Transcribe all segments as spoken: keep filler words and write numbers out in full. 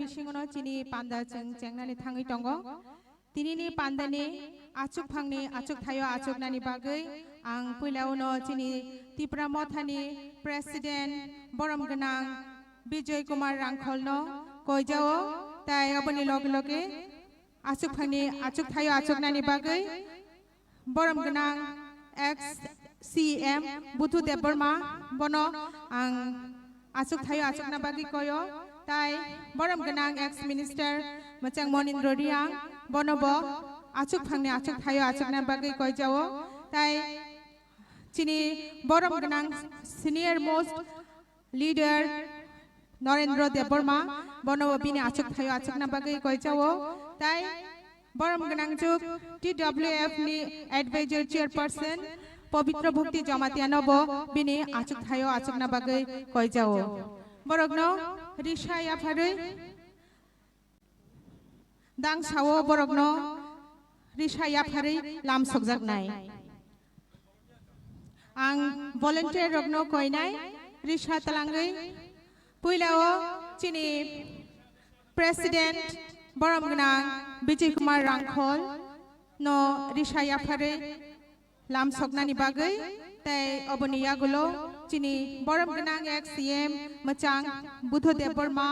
bisingono chini panda chwng chengnani thangwi tongo. Tinini pandani achukphangni achukthaio achuknani bagwi ang puilauno chini Tipra Mothani President borom gwnang Bijoy Kumar Rangkholno koijao, tai oboni loge loge achukphangni achukthaio achuknani bagwi borom gwnang ex C M Budhu Debbarma, bono ang achukthaio achukna bagwi koyo, tai borom gwnang ex minister mwchang Monindra Reang, bono bo achukphangni achukthaio achukna bagwi koijao, tai chini borom gwnang senior most leader Narendra Debbarma, bono bo bini achukthaio achukna bagwi koijao, tai borom gwnangchuk T W F ni advisor chairperson Pabitra Bhakti Jamatia no bo bini achukthaio achukna bagwi koijao. Borokno risa yapharwi dangsao borokno risa yapharwi lam sokjaknai. Ang volunteer rokno koinai risa talangwi puilao chini President borom gwnang Bijay Kumar Rangkhol no risa yapharwi lam soknani bagwi, tei oboni yagulo chini borom gwnang ex C M mwchang Budho Debbarma,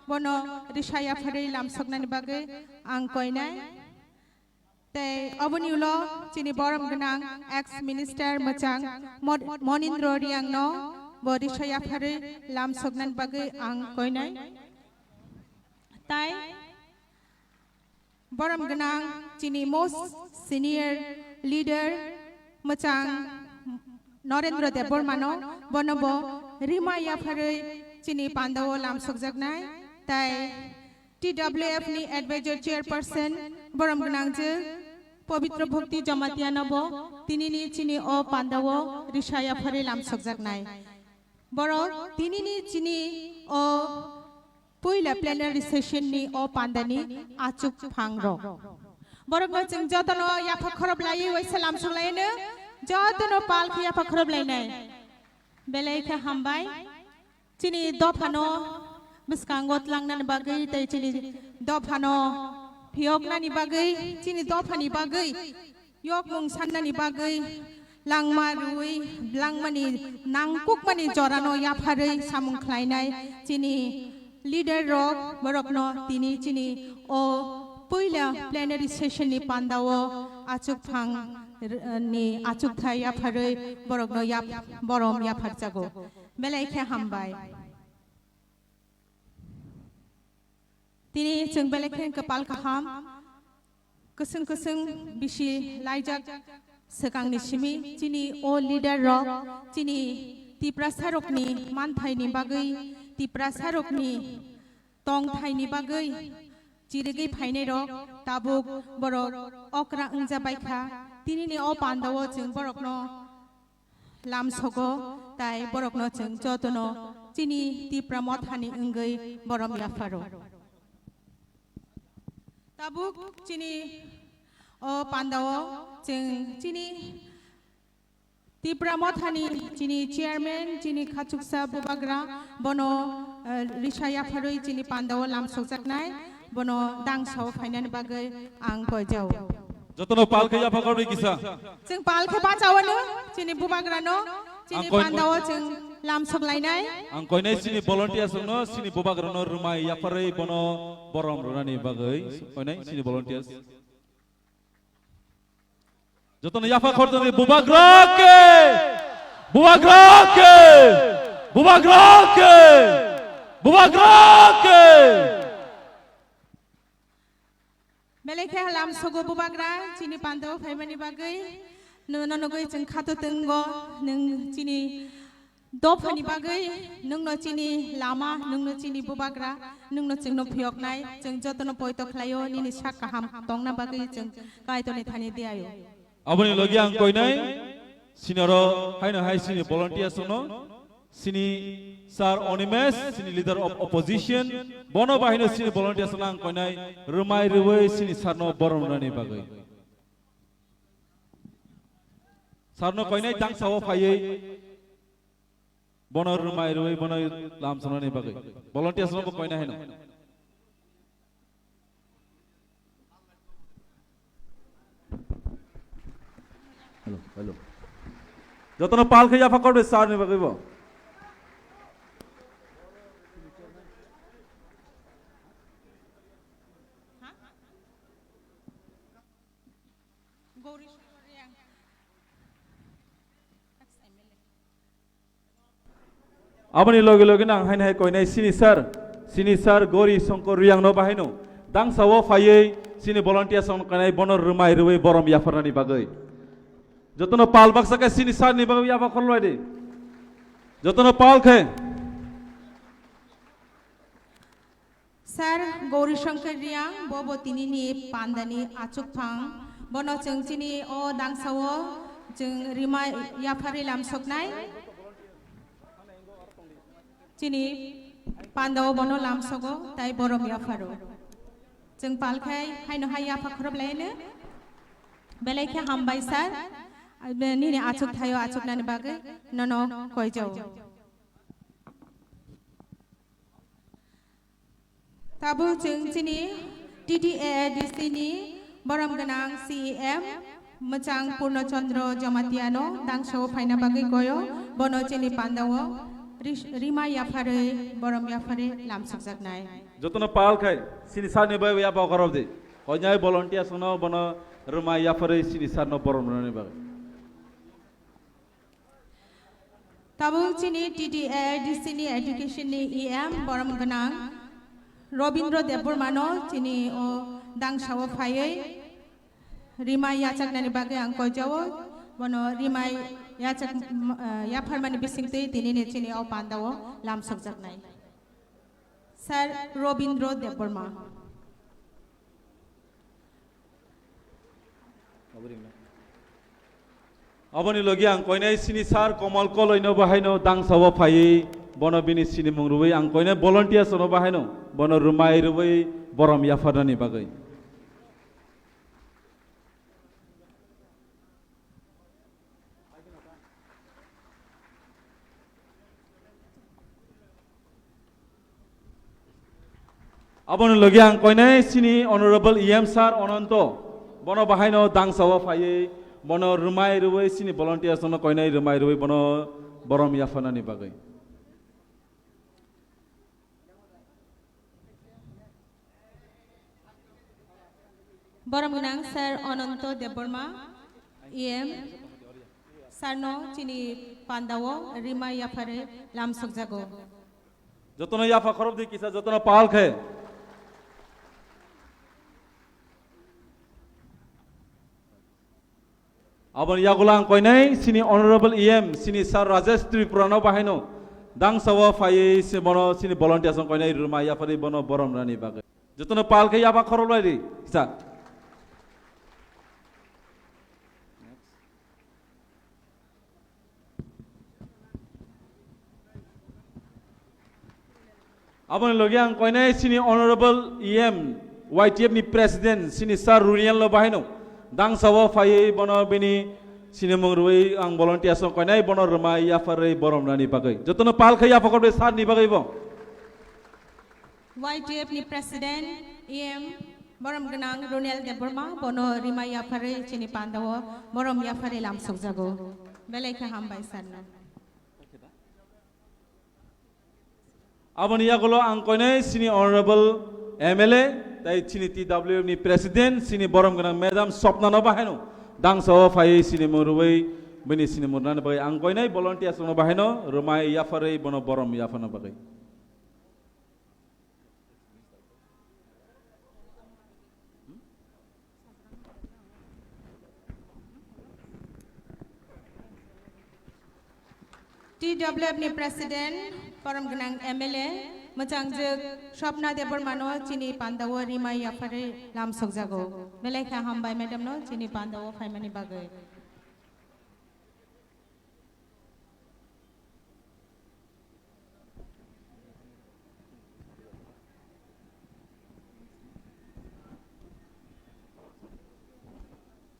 bono risa yapharwi lam soknani bagwi ang koinai. Tei oboni ulo chini borom gwnang ex minister mwchang Mod-, Monindra Reang no bo risa yapharwi lam soknani bagwi ang koinai. Tai borom gwnang chini most senior leader mwchang Narendra Debbarma no, bono bo rima yapharwi chini pandao lam sokjaknai, tai T W F ni advisor chairperson borom gwnang je Pabitra Bhakti Jamatia no bo tinini chini o pandao risa yapharwi lam sokjaknai. Borok tinini chini o puila plenary session ni o pandani achuk phang rok. Borok no chwng jotono yapha khorob laiwi waisa lam suk laino, jotono pal khe yapha khorob lainai. Belai khe hambai. Chini dophano bwskango tlangnani bagwi tei chini dophano phiyoknani bagwi, chini dophani bagwi yokmung sannani bagwi langma rwui, langmani nangkukmani jorano yapharwi samung khlainai chini leader rok, borokno tini chini o puila plenary session ni pandao achukphang r-, ni achukthai yapharwi borokno yap-, borom yapharjago. Belai khe hambai. Tini chwng belai khe kwpal kaham, kwswng kwswng bisi laijak swkangni simi chini o leader rok, chini Tiprasa rokni manthaini bagwi, Tiprasa rokni tongthaini bagwi chirigwi phainai rok tabuk borok okra wngjabai kha. Tinini o pandao chwng borokno lamsogo, tai borokno chwng jotono chini Tipra Mothani wngwi borom yapharo. Tabuk chini o pandao chwng chini Tipra Mothani chini chairman, chini khachuksa bubagra, bono, eh, risa yapharwi chini pandao lamsokjaknai, bono dangsao phainani bagwi ang koijao. Jotono pal khe yapha khorwi kisa. Chwng pal khe bachawano, chini bubagrano, chini ang koi-, pandao chwng lamsok lainai. Ang koinai chini volunteers rokno, chini bubagrano rwmai yapharwi bono borom rwnani bagwi koinai chini volunteers. Jotono yapha khorjani bubagra khe! Bubagra khe! Bubagra khe! Bubagra khe! Belai khe lamsogo bubagra, chini pandao phaimani bagwi, nono nugwi chwng khato tongo, nwng chini dophani bagwi, nwngno chini lama, nwngno chini bubagra, nwngno chwngno phiyoknai, chwng jotono poito khlaio, nini sak kaham tongna bagwi chwng Kaitorni thani diaio. Aboni logi ang koinai, sini oro haino hai sini volunteers no, sini Sir Animesh, sini leader of opposition, bono bahino sini volunteers no ang koinai, rwmai rwui sini sir no borom rwnani bagwi. Sir no koinai tang sao phaiwi, bono rwmai rwui bono lamsonani bagwi. Volunteers no bo koinai haino. Hello, hello. Jotono pal khe yapha khorbe sir ni bagwi bo. Gauri Shukriya. Aboni loge loge no ang haino hai koinai sini sir, sini sir Gauri Shankar Riyang no bahaino dangsa o phaiwi sini volunteers rok no koinai bono rwmai rwui borom yapharnani bagwi. Jotono pal baksa khe sini sir ni bagwi yapha khorlai di. Jotono pal khe. Sir Gauri Shankar Riyang, bo bo tini ni panda ni achuk phang. Bono chwng chini o dangsa o chwng rwmai yapharwi lamsoknai. Chini panda o bono lamsogo, tai borom yapharo. Chwng pal khai haino hai yapha khorob laino. Belai khe hambai sir. Nini achuk thaio achuknani bagwi nono koijao. Tabuk chwng chini T T A A D C ni borom gwnang C E M mwchang Purno Chandra Jamatia no dangsa o phaina bagwi koyo, bono chini panda o ris-, rima yapharwi borom yapharwi lamsokjaknai. Jotono pal khai sini sir ni bai yapha khorop di. Koinai volunteers no bono rima yapharwi sini sir no borom rwnani bagwi. Tabuk chini T T A D C ni education ni E M borom gwnang Robindra Debbarma no chini o dangsa o phaiwi rima yachaknani bagwi ang koijao, bono rima yachak, eh, yapharmani bisingtwi tini ni chini o panda o lamsokjaknai. Sir Robindra Debbarma. Aboni logi ang koinai sini sir Komal Koloi no bahaino dangsa o phaiwi bono bini sini mung rwui ang koinai volunteers no bahaino bono rwmai rwui borom yapharnani bagwi. Aboni logi ang koinai sini Honorable E M Sir Ononto, bono bahaino dangsa o phaiwi, bono rwmai rwui sini volunteers no koinai rwmai rwui bono borom yapharnani bagwi. Borom gwnang Sir Ononto Debbarma, E M, Sir no chini panda o rima yapharwi lamsokjago. Jotono yapha khorop di kisa, jotono pal khe. Aboni yagulo ang koinai sini Honorable E M, sini Sir Rajesh Tripura no bahaino dangsa o phaiwi se bono sini volunteers no koinai rwmai yapharwi bono borom rani bagwi. Jotono pal khe yapha khorop lai di kisa. Aboni logi ang koinai sini Honorable E M, Y T F ni President, sini Sir Runiel no bahaino dangsa o phaiwi bono bini sini mung rwui ang volunteers no koinai bono rwmai yapharwi borom rani bagwi. Jotono pal khe yapha khorop di sir ni bagwi bo. Y T F ni President, E M, borom gwnang Runiel Debbarma, bono rima yapharwi chini panda o borom yapharwi lamsokjago. Belai khe hambai sir no. Aboni yagulo ang koinai sini Honorable M L A, tai sini T W F ni President, sini borom gwnang Madam Swapna no bahaino dangsa o phaiwi sini mung rwui bini sini mung rwna bagwi ang koinai volunteers no bahaino rwmai yapharwi bono borom yapharna bagwi. T W F ni President, borom gwnang M L A, mwchangjwk Swapna Debbarma no chini panda o rima yapharwi lamsokjago. Belai khe hambai madam no chini panda o phaimani bagwi.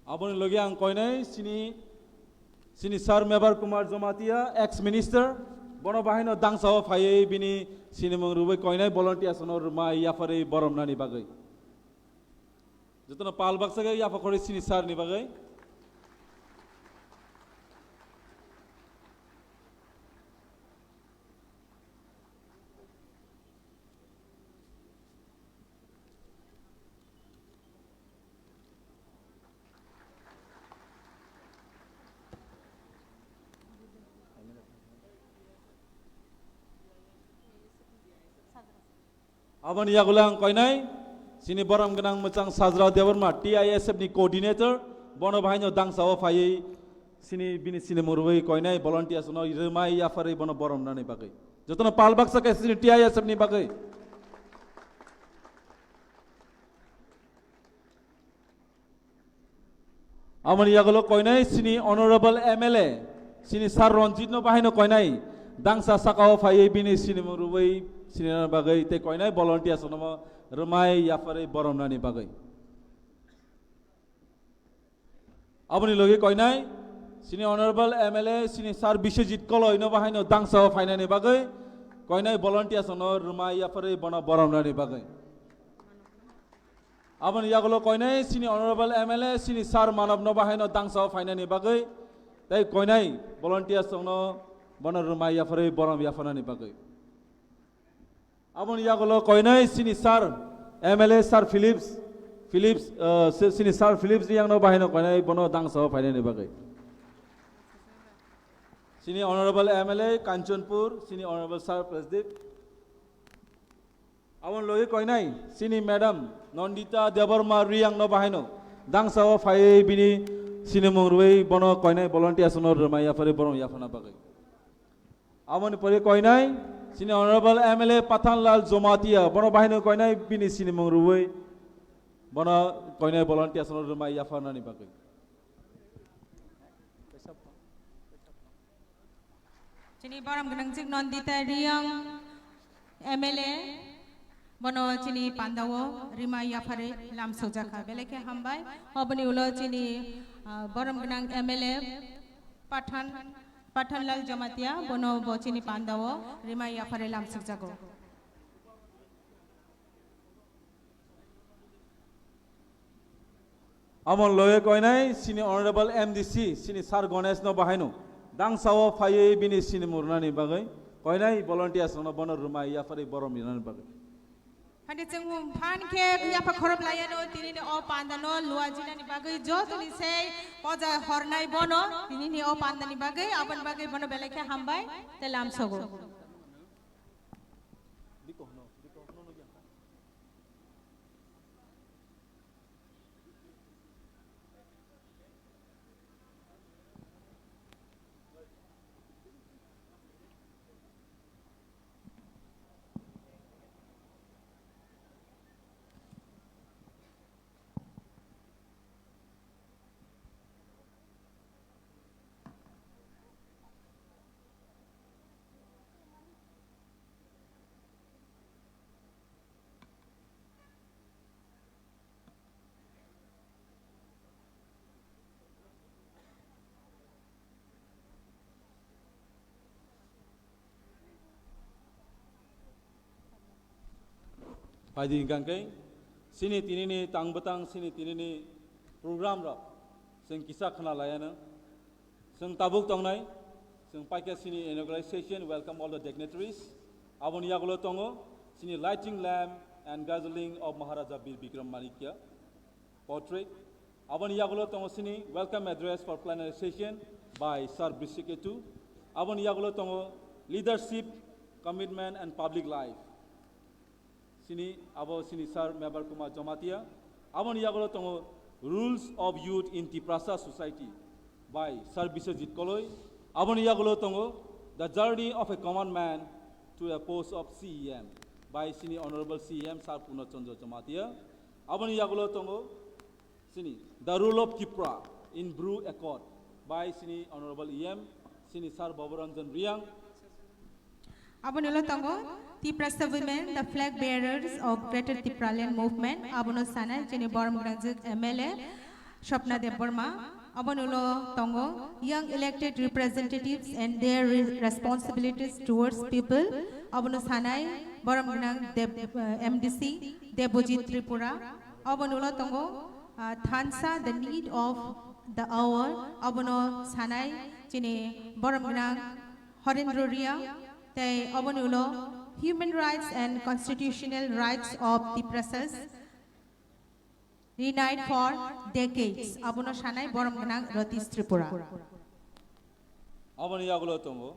Aboni logi ang koinai sini, sini Sir Mebar Kumar Jamatia, ex minister, bono bahaino dangsa o phaiwi bini sini mung rwui koinai volunteers no rwmai yapharwi borom nani bagwi. Jotono pal baksa khe yapha khorwi sini sir ni bagwi. Aboni yagulo ang koinai, chini borom gwnang mwchang Sajrao Debbarma, T I S F ni coordinator, bono bahaino dangsa o phaiwi, chini bini chini mung rwui koinai volunteers no rwmai yapharwi bono borom nani bagwi. Jotono pal baksa khe chini T I S F ni bagwi. Aboni yagulo koinai chini honorable M L A, chini Sir Ranjit no bahaino koinai, dangsa saka o phaiwi bini chini mung rwui chini bagwi tei koinai volunteers no rwmai yapharwi borom nani bagwi. Aboni logi koinai, chini honorable M L A, chini Sir Biswajit Koloi no bahaino dangsa o phainani bagwi, koinai volunteers no rwmai yapharwi bono borom nani bagwi. Aboni yagulo koinai, chini honorable M L A, chini Sir Manav no bahaino dangsa o phainani bagwi, tei koinai volunteers no bono rwmai yapharwi borom yapharnani bagwi. Aboni yagulo koinai chini Sir M L A Sir Philips, Philips, uh, si-, chini Sir Philips Riang no bahaino koinai bono dangsa o phainani bagwi. Chini honorable M L A Kanchanpur, chini honorable Sir Prasdeep. Aboni logi koinai chini madam Nandita Debbarma Riang no bahaino dangsa o phaiwi bini chini mung rwui bono koinai volunteers no rwmai yapharwi borom yapharna bagwi. Aboni pore koinai, chini honorable M L A Pathanlal Jamatia, bono bahaino koinai bini chini mung rwui, bono koinai volunteers no rwmai yapharnani bagwi. Chini borom gwnang jik Nandita Riang M L A, bono chini pandao rwmai yapharwi lam sokjakha. Belai khe hambai, oboni ulo chini, ah, borom gwnang M L A Pathan Pathanlal Jamatia, bono bo chini pandao rwmai yapharwi lam sokjago. Amon loye koinai, chini honorable M D C, chini Sir Ganesh no bahaino dangsa o phaiwi bini chini mung rwnani bagwi, koinai volunteers no bono rwmai yapharwi borom rinani bagwi. Hande chwng phan khe yapha khorop layano, tinini o panda no luajinani bagwi jotoni sei poja hornai bono, tinini o pandani bagwi, aboni bagwi bono belai khe hambai tei lamsogo. Phaidi hingkha khe, chini tinini tang bwtang, chini tinini program rok chwng kisa khna laiano. Chwng tabuk tongnai, chwng paikha chini inauguration, welcome all the dignitaries. Aboni yagulo tongo chini lighting lamp and gazuling of Maharaja Bir Bikram Manikya portrait. Aboni yagulo tongo chini welcome address for plenary session by Sir Brishiketu. Aboni yagulo tongo leadership, commitment and public life. Chini abo chini Sir Mebar Kumar Jamatia. Aboni yagulo tongo Rules of Youth in Tiprasa Society by Sir Biswajit Koloi. Aboni yagulo tongo The Journey of a Common Man to a Post of C E M by chini Honorable C E M Sir Purno Chandra Jamatia. Aboni yagulo tongo Sini, The Role of Tripura in Bru Accord by sini Honorable E M, sini Sir Babu Ranjan Reang. Aboni ulo tongo, Tiprasa Women, the flag bearers of Greater Tipraland Movement, abono sanai, chini borom gwnangjwk M L A, Swapna Debbarma. Aboni ulo tongo, Young Elected Representatives and Their Re-, Responsibilities Towards People, abono sanai, borom gwnang Deb-, eh, M D C, Debojit Tripura. Aboni ulo tongo, ah, Thansa, the need of the hour, abono sanai chini borom gwnang Horendra Reang, tei aboni ulo Human Rights and Constitutional Rights of Tiprasas, Denied for Decades, abono sanai borom gwnang Ratish Tripura. Aboni yagulo tongo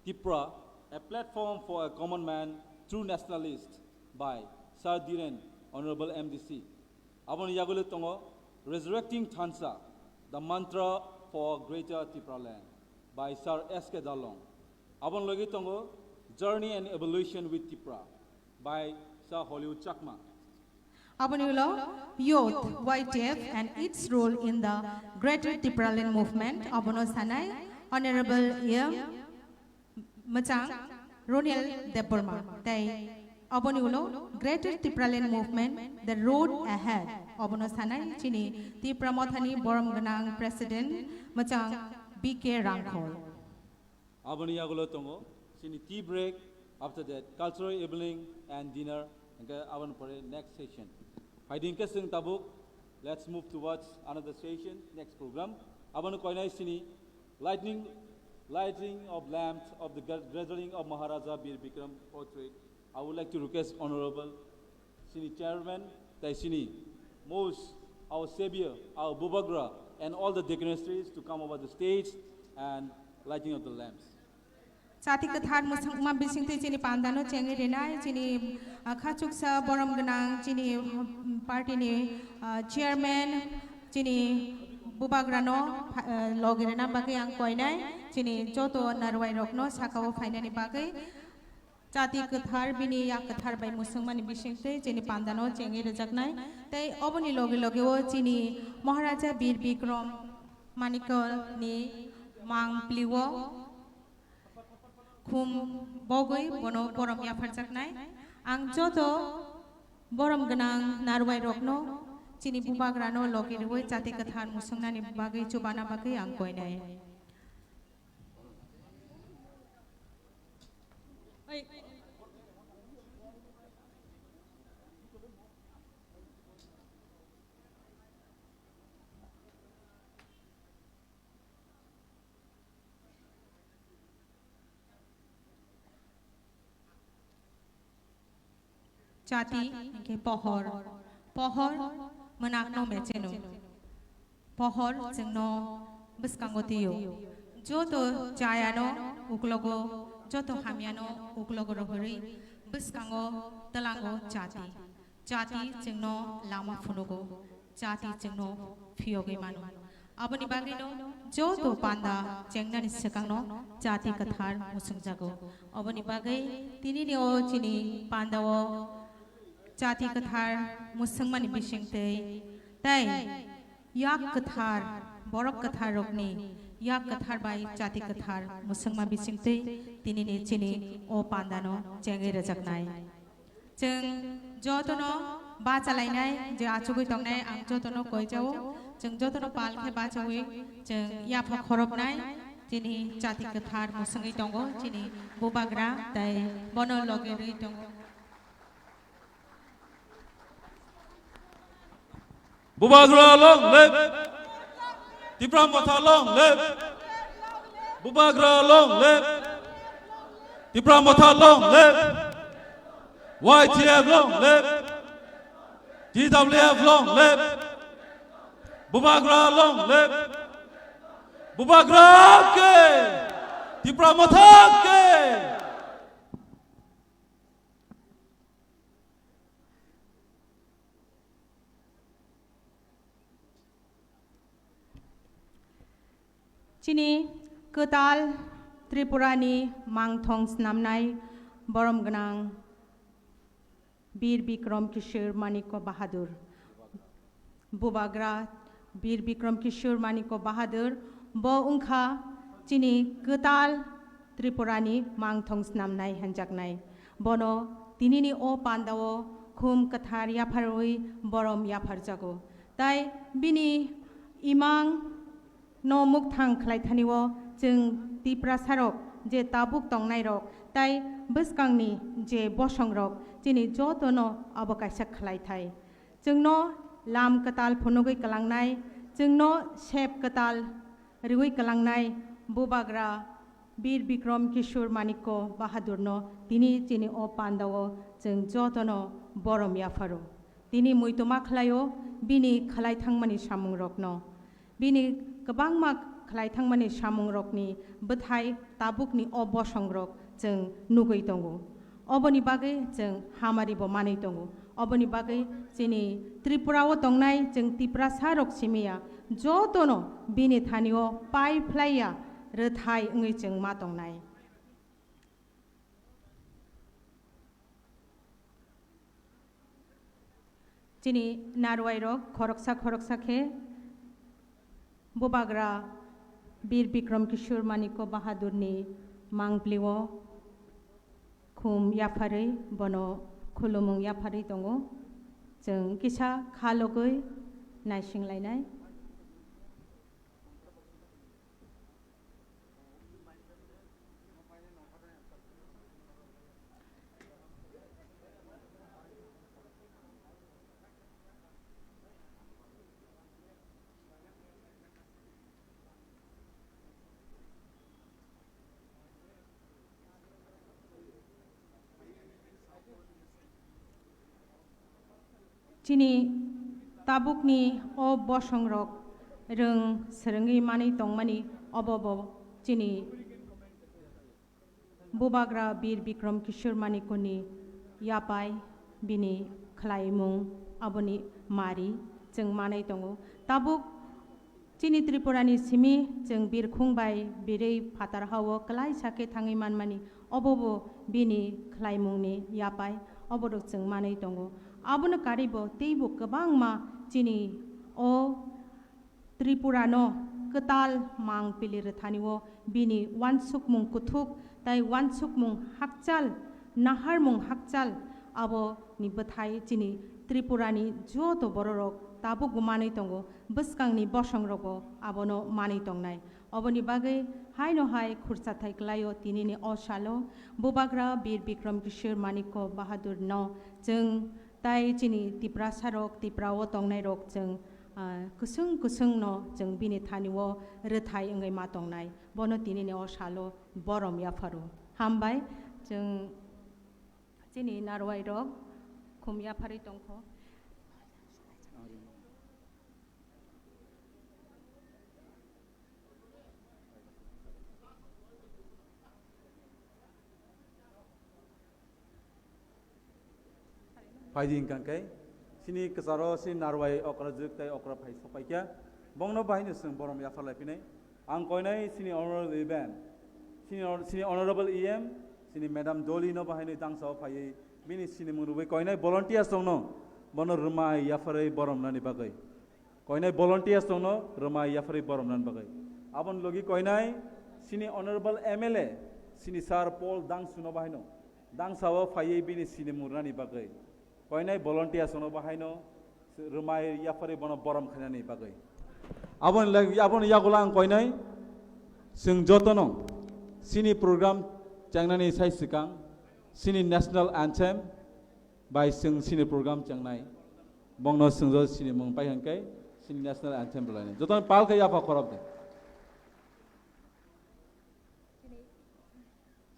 Tipra, a platform for a common man, true nationalist, by Sir Dhiren, Honorable M D C. Aboni yaguli tongo Resurrecting Thansa, the Mantra for Greater Tipraland by Sir S K Dalong. Aboni logi tongo Journey and Evolution with Tipra by Sir Hollywood Chakma. Aboni ulo Youth, Y T F and its role in the Greater Tipraland movement, abono sanai Honorable M Mwchang Ronil Debbarma. Tei aboni ulo Greater Tipraland Movement, The Road Ahead, abono sanai chini Tipra Mothani borom gwnang President Mwchang B K Rangkhol. Aboni yagulo tongo chini tea break, after that cultural evening and dinner, hingke aboni pore next session. Phaidi hingke chwng tabuk, let's move towards another session, next program. Aboni koinai chini lightning, lighting of lamps of the gra-, gathering of Maharaja Bir Bikram Portrait. I would like to request Honorable chini Chairman, tei chini most our Savior, our Bubagra, and all the dignitaries to come over the stage and lighting of the lamps. Chati kwthar mwswkma bisingtwi chini pandano chengwi rinai, chini, ah, khachuksa borom gwnang, chini, um, party ni, ah, chairman, chini bubagrano, ah, logi rina bagwi ang koinai, chini joto narwai rokno sakao phainani bagwi. Chati kwthar bini yak kwthar bai mwswkmani bisingtwi chini pandano chengwi rwjaknai. Tei oboni logi logi o chini Maharaja Bir Bikram Manikya ni mang pliwo khum bogwi bono borom yapharjaknai. Ang joto borom gwnang narwai rokno chini bubagrano logi rwui chati kwthar mwswknani bagwi chubana bagwi ang koinai. Chati hingke pohor, pohor mwnakno mecheno. Pohor chwngno bwskango twiyo. Joto chayano uklogo, joto hamyano uklogo rohorwi bwskango twlango chati. Chati chwngno lama phunugo, chati chwngno phiyogwi mano. Aboni bagwino joto panda chengnani swkangno chati kwthar mwswngjago. Aboni bagwi tinini o chini pandao chati kwthar mwswngmani bisingtwi tei yak kwthar, borok kwthar rokni yak kwthar bai chati kwthar mwswngma bisingtwi tinini chini o pandano chengwi rwjaknai. Chwng jotono bachalainai je achugwi tongnai, ang jotono koijao. Chwng jotono pal khe bachawi chwng yapha khoroknai, chini chati kwthar mwswngwi tongo, chini bubagra tei bono logi rwi tongo. Bubagra long live. Tipra Motha long live. Bubagra long live. Tipra Motha long live. Y T F long live. T W F long live. Bubagra long live. Bubagra ke. Tipra Motha ke. Chini kwtal Tripurani mangthong snamnai borom gwnang Bir Bikram Kishore Manikya Bahadur. Bubagra Bir Bikram Kishore Manikya Bahadur, bo wngkha chini kwtal Tripurani mangthong snamnai hanjaknai. Bono tinini o pandao khum kwthar yapharwi borom yapharjago. Tai bini imang no mukthang khlaithanio chwng Tiprasarok je tabuk tongnairok tai bwskangni je bosongrok chini jotono abo kaisa khlaithai. Chwngno lam kwtal phunugwi kwlangnai, chwngno sep kwtal riwi kwlangnai Bubagra Bir Bikram Kishore Manikya Bahadurno tini chini o pandao chwng jotono borom yapharo. Tini muitoma khlaio bini khlai thangmani samungrokno. Bini kwbangma khlai thangmani samungrokni bwthai tabukni o bosongrok chwng nugwi tongo. Oboni bagwi chwng hamari bo manwi tongo. Oboni bagwi chini Tripura o tongnai chwng Tiprasa rok simi ya, jotono bini thani o pai phlai ya, rwthai wngwi chwng ma tongnai. Chini narwai rok khoroksa khoroksa khe Bubagra Bir Bikram Kishore Manikya Bahadurni mangpli o khum yapharwi bono khulumung yapharwi tongo. Chwng kisa kha logwi naising lainai. Chini tabukni o bosongrok rwng swrwngwi manwi tongmani obo bo chini Bubagra Bir Bikram Kishore Manikyani yapai bini khlaimung aboni mari chwng manwi tongo. Tabuk chini Tripurani simi chwng birkhung bai birwi phatar hao kwlaisa khe thangwi manmani obo bo bini khlaimungni yapai obo rok chwng manwi tongo. Abono karwi bo teibo kwbangma chini o Tripurano kwtal mangpili rwthani o bini uansukmung kuthuk tai uansukmung hakchal, naharmung hakchal aboni bwthai chini Tripurani joto bororok tabukbo manwi tongo, bwskangni bosongrogo abono manwi tongnai. Oboni bagwi haino hai khurchathai kwlaio tinini o salo Bubagra Bir Bikram Kishore Manikya Bahadur no chwng tai chini Tiprasa rok, Tipra o tongnai rok chwng, ah, kwswng kwswng no chwng bini thani o rwthai wngwi ma tongnai. Bono tinini o salo borom yapharo. Hambai chwng chini narwai rok khum yapharwi tongkho. Phaidi hwnkha khe, chini kwcharo chini narwai okra jwk tai okra phai sopaikha, bongno bahaino chwng borom yapharlai phinai. Ang koinai chini honorable event, chini hon-, chini honorable E M, chini madam Doli no bahaino dangsa o phaiwi bini sinimung rwui koinai volunteers rokno bono rwmai yapharwi borom nani bagwi. Koinai volunteers rokno rwmai yapharwi borom nani bagwi. Aboni logi koinai chini honorable M L A, chini sir Paul Dangsu no bahaino dangsa o phaiwi bini sinimung rwnani bagwi. Koinai volunteers rokno bahaino rwmai yapharwi bono borom khainani bagwi. Aboni lag-, aboni yagulo ang koinai chwng jotono chini program chengnani sai swkang chini national anthem bai chwng chini program chengnai. Bongno chwngjo sinimung pai hwnkhe chini national anthem rwlainai. Jotono pal khe yapha khorop de.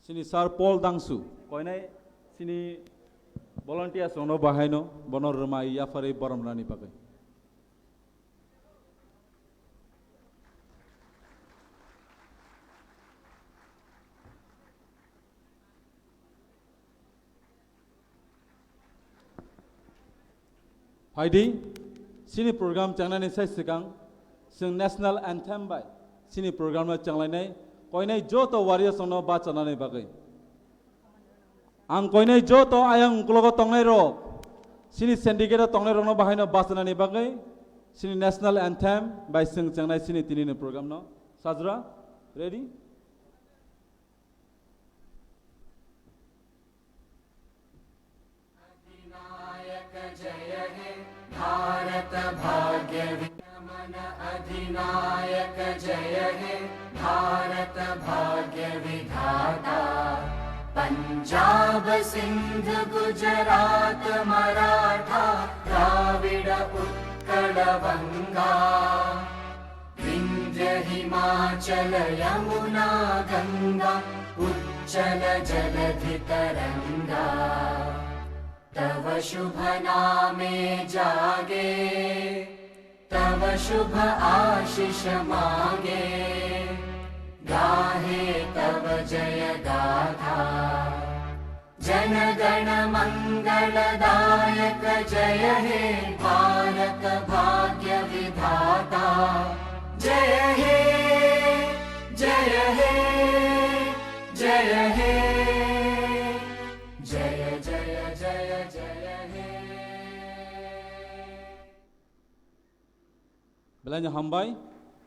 Chini sir Paul Dangsu, koinai chini volunteers rokno bahaino bono rwmai yapharwi borom rani bagwi. Phaidi, chini program chengnani sai swkang, chwng national anthem bai chini program no chenglainai, koinai joto warriors rokno bachanani bagwi. Ang koinai joto ayang uklogo tongnai rok, chini syndicate o tongnai rokno bahaino bachanani bagwi, chini national anthem bai chwng chengnai chini tinini program no. Sajra, ready? अधिनायक जय हे भारत भाग्य विनमन, अधिनायक जय हे भारत भाग्य विधाता। पंजाब सिंध गुजरात मराठा द्राविड़ उत्कल बंगा। विंध्य हिमाचल यमुना गंगा उच्चल जलधि तरंगा। तव शुभ नामे जागे, तव शुभ आशीष मागे, गाहे तव जय गाथा। गणमङ्गलदायक जय हे भारत भाग्य विधाता। जय हे, जय हे, जय हे, जय जय जय जय हे। Belai no hambai,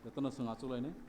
jotono chwng achuk lainai.